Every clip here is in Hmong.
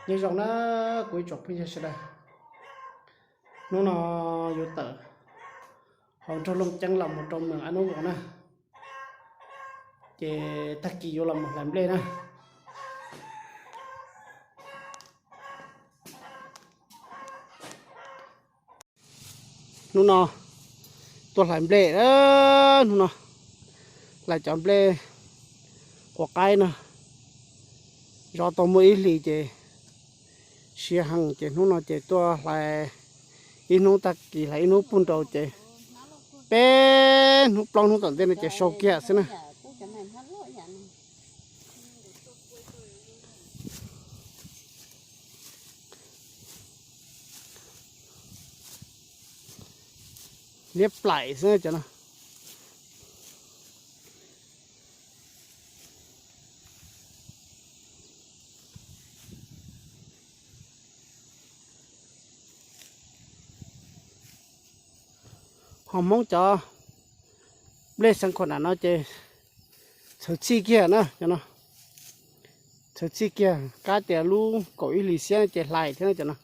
Nyob zoo na kuv ib tsoom phooj ywg sawv daws, hnub no yuav tawm hauv nroog Looj Ceeb los mus rau Moos Ab Nub Voos na, ces tag kis yuav los mus hlais nplej na. Hnub no tuaj hlais nplej, hnub no hlais cov nplej quav qaib no, zov tau muaj ib hlis ces siav heev ces hnub no ces tuaj hlais ib hnub tag kis hlais ib hnub puag nraud ces peb hnub plaub hnub tom ntej no ces sau kiag xwb na. Liab plaim xwb cov no. Ho Hmoob cov nplej xeev khuam nram no ces txhawv txhij kiag na cov no. Txhawv txhij kiag, kab tias lub kaum ib hlis xiab ces hlais thiab na cov no.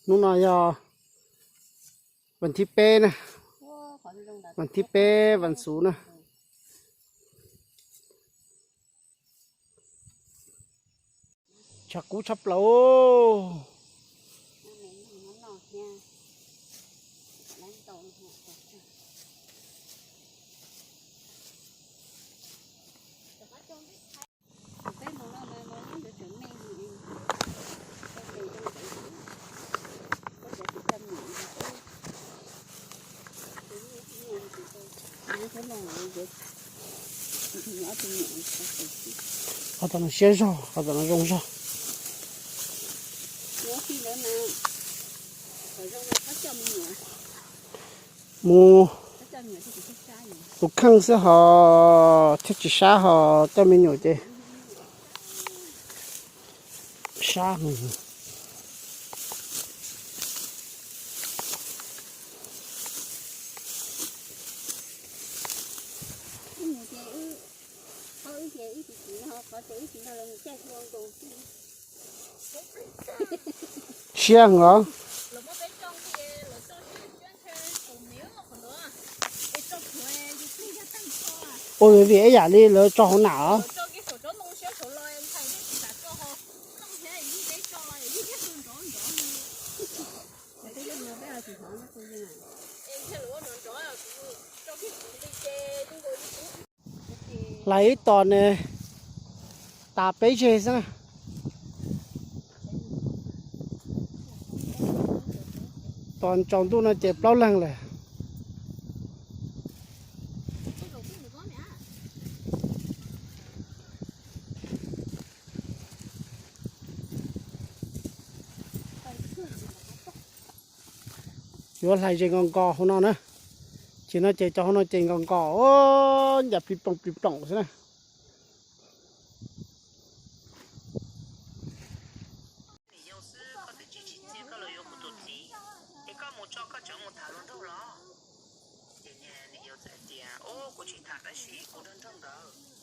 Hnub no yog vas thib peb na, vas thib peb, vas xuv na. Tshav kub tshaj plaws. Qhov tom no siab zog, qhov tom no zoo zog. Mus tus kheej xwb ho thiaj tsis sab ho coj me nyuam ces sab. Siab heev os. Ua vim ib yam li lawv tso hauv nam os. Hlais ib tos ne tas peb zeg xwb na. Tos tsaus ntuj no ces plaub leeg lawm. Yuav hlais ze nkos nkos hauv no na. Ces no ces cov hauv no ces nkos nkos, ncav plig ploom plig ploom xwb na. Niam yau xwb koj twb tsis tsim txiaj koj los yuav kuv tus txiv, es koj mus tso koj tseem mus tham hluas nraug los? Ces niam yau txawm hais tias, Ub, kuv tsis tham tab sis kuv nrog nraug nkawd.